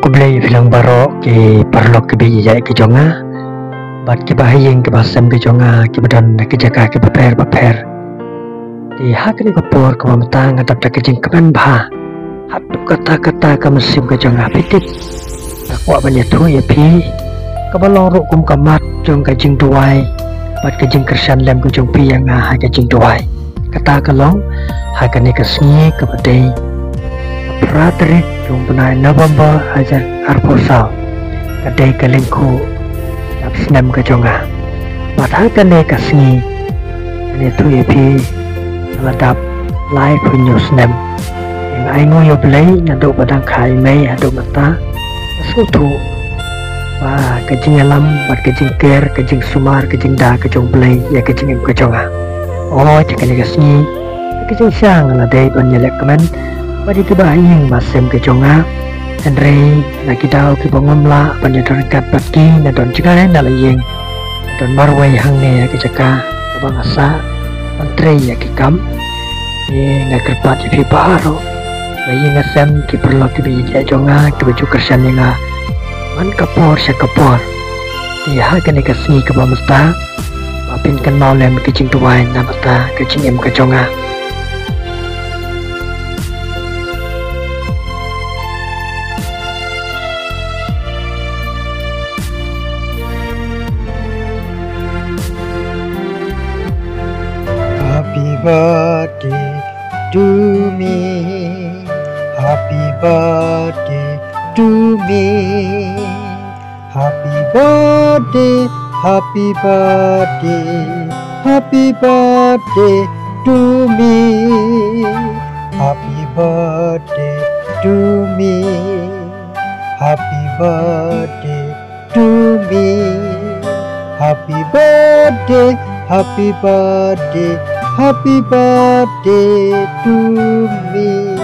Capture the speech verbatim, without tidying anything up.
Khublei ïa phi long baroh ki paralok kiba ïeit ki jong nga bad kiba ha ïing kiba sem ki jong nga kiba don ha ki jaka kiba pher bapher. Te ha kane ka por kaba mynta nga dap da ka jingkmen bha haduh katta katta ka mynsiem ka jong nga, phi tip. Nga kwah ban ïathuh ïa phi kaba long ruh kum ka mat jong ka jingduwai bad ka jingkyrshan lem ka jong phi ïa nga ha ka jingduwai. Kata ka long ha kane ka sngi kaba dei phra tarik jong u bnai November hajar arphew saw, ka dei ka lyngkhuh dap snem ka jong nga. Bad ha kane ka sngi ngan ïathuh ïa phi ka la dap laiphew hynñiew snem. Nga ainguh ïa U Blei naduh ba dang kha i mei haduh mynta. Nga sngewthuh ba ka jingïalam bad ka jingker, ka jingsumar, ka jingda ka jong U Blei ïa ka jingim ka jong nga. Oh, ha kane ka sngi ka jingshisha nga la dei ban ïaleh kmen bad ïa kiba ha ïing ba sem ka jong nga. Hynrei na ki daw kiba ngam lah ban ïadon ryngkat bad ki, nga don jngai na la ïing, nga don marwei hangne ha ka jaka kaba nga sah ban trei ïa ki kam. Te nga kyrpad ïa phi baroh, ba ïa nga sem ki paralok kiba ïeit jong nga kiba ju kyrshan ïa nga man ka por sha ka por. Te ha kane ka sngi kaba mynta ba phin kynmaw lem ka jingduwai na bynta ka jingim ka jong nga. Happy birthday to me. Happy birthday to me. Happy birthday, happy birthday, happy birthday to me. Happy birthday to me. Happy birthday to me. Happy birthday, happy birthday, happy birthday to me.